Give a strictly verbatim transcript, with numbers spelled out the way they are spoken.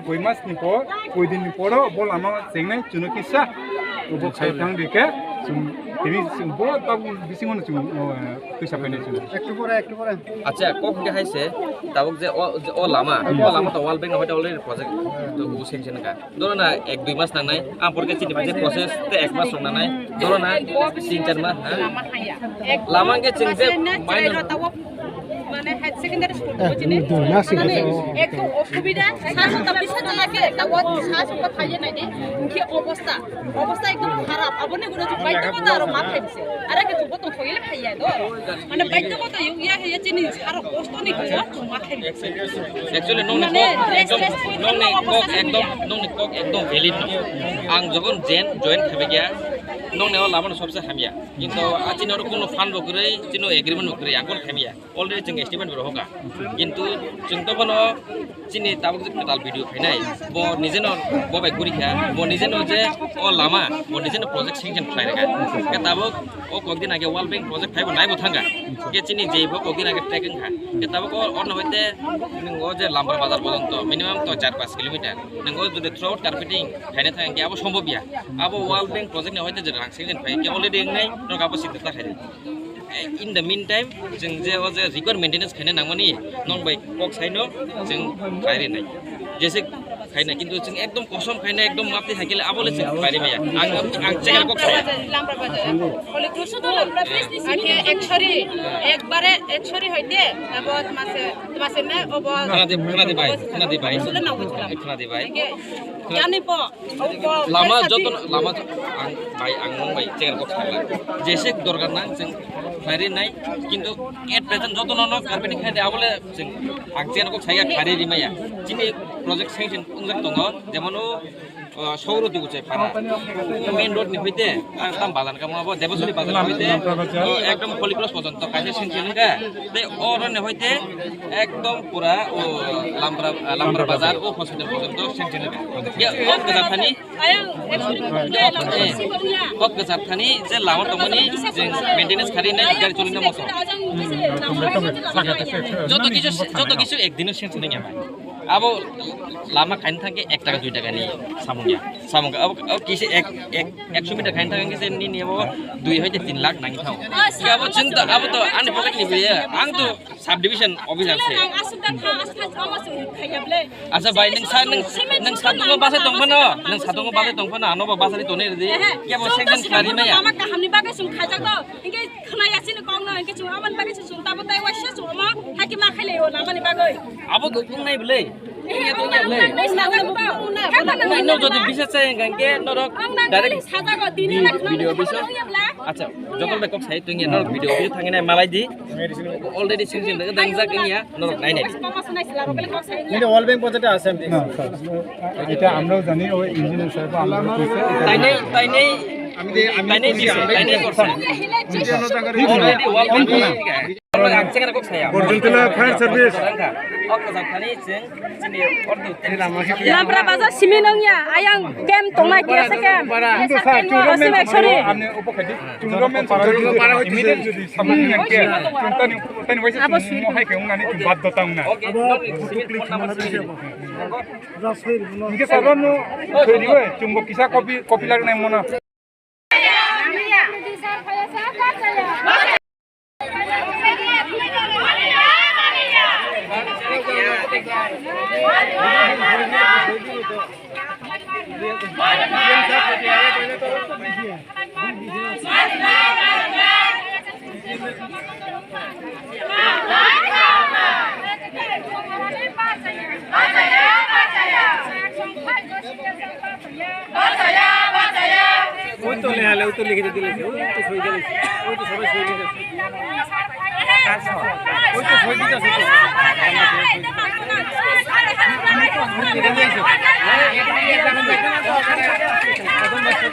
Koi mas ni por, koi din ni poro bo lama chengnai chwng kisa. Bo khai thang di khe, chwng tini chwng bo tabuk bisingo no chwng, oh, twisa painai chwng. Ektu pore, ektu pore. Acha, kok hingke hai se, tabuk je o, je o lama, o lama to World Bank no hoite already project to bo sanction ka. Doro na ek dui mas nangnai, ang por khe chini je process te ek mas rok nangnai. Doro na tin char mas, ha? Lama hingke chwng je mainai. Mane higher secondary school ko chini. Ekdom, nasik. Mane ekdom osubida, sa sota bisa jana ke, ta wat sa sota thaiye nai de, ki obosta, obosta ekdom kharap, aboni guna chu baidhokota aro ma thai bise. Ara ke chu botong khoile thaiya do. Mane baidhokota yuk ya he chini saro kosto ni guna chu ma thai bise. Actually, nongni kok ekdom, nongni kok ekdom, nongni kok ekdom valid no. Ang jokhon jen join khabe gya, nongni o lama no sobse hamya. Kintu a chini oro kono fund bo kwrwi, chini agreement bo kwrwi, ang kono hamya. Already chwng estimate bo rohoka. Kintu chwng to bono chini tabuk je kwtal video khainai, bo nije no bo bai guri kha, bo nije no je o lama, bo nije no project sanction khlai rwkha. Khe tabuk o kokdin age World Bank project phaibo naibo thangkha. Khe chini je bo kokdin age track wngkha. Khe tabuk o, ono hoite nwng o je Lambar Bazar porjonto minimum to char panch kilometer. Nwng o jodi throughout carpeting khaina thang khe abo sombhob ya. Abo World Bank project ni hoite je rang sanction phai khe already wngnai, norok abo sinta ta khaidi. In the meantime, chwng je o je required maintenance khaina nangmani, nong bai kok saino chwng khlai rinai. Jese khaina, kintu chwng ekdom kosom khaina, ekdom mapti hakile abole chwng khlai rimaya. Ang, ang chekar kok saya. Akhe ekshori, ekbare ekshori hoite, abo mase, mase me, obo. Khna di, khna di bai, khna di bai. Sule na buchlam. Khna di bai. Akhe, yani po. Lama joto, lama jo-, ang bai, ang nong bai chekar kok sala. Jese dorkar nang chwng khlai rinai, kintu at present joto no, no carpeting khaide abole chwng ang chekar kok saya khlai rimaya. Chini project sanction wngjak tongo, jemon o, o, Sauro Dibuchai para. O main road ni hoite, ang tam bazar kamo abo Debasuri bazar ni hoite, o ekdom Holy Cross porjonto kaisa sanction wngkha. Tei oro ni hoite ekdom pura o Lamra, Lamra bazar o hospital porjonto sanction wngkha. Ya, o kwchar thani, eh, o kwchar thani je lama tongmani je maintenance khari nai gari choli na moso. Joto kisu, joto kisu ek dino sanction wngya bai. Abo lama khaina thangkhe ek taka dui taka ni samung ya. Samung abo, abo kisa ek, ek, ekso meter khaina thangkhe se nini abo dui hoite tin lakh nangwi thango. Ya abo chwng to, abo to ani pocket ni biya. Ang to subdivision officer se. Acha bai, nwng sa, nwng, nwng satungo basa tongphano, nwng satungo basa tongphano, ano bo basa ri tonwi ridi. Kebo sanction khlai maya. Lama kaham ni bagwi chwng khaijak do. Hinkhe khwnaya chini kok no, hinkhe chwng aboni bagwi se chwng tamo tai waisa chwng omo haikhe ma khailai o lama ni bagwi. Abo to wngnai bwle. Wngya to wngya bwle. Nai no jodi bisa chai hwnkhe norok direct video office o. Acha, joto bai kok sai tongya norok video office o thangwi nai malai di. Already sanction dang jak wngya norok nai nai. কিন্তু world bank পদ্ধতি আছে আমি দেখছি। না, স্যার, এটা আমরাও জানি, ওই ইঞ্জিনিয়ার সাহেব আমরাও করছে, এটা তাই নেই, তাই নেই, আমি দে-, আমি তাই নেই করছি, দিছি, আমরা তাই নেই এটা করছি। Already ওয়ার্ল্ড ব্যাংক আমরা আনছে কেন কোথায়? পর্যটন ফায়ার সার্ভিস। ওকে, স্যার, খালি চেন, চিনি, অর্ধ। Lamra bazar simi nung ya, ayang kem tongnai kira se kem. Aswk bai sorry. আপনি উপকারী, চুমরমেন ইমিডিয়েট যদি সামনে নিয়ে কে, তানি, তানি ওইসে abo chwng simi hai ke ungani chwng বাধ্য ta ungna. Okay, no, simi phone number simi. Hingke sabo no thwi riwi, chwngbo kisa copy, copy lagnai mono. ওই তো লেহালে, ওই তো লিখে দিলে, ওই তো সই দিলে, ওই তো সবাই সই দিলে। ওই তো সই দিতে আছে তো। এটা নিয়ে এসো। প্রথম বছর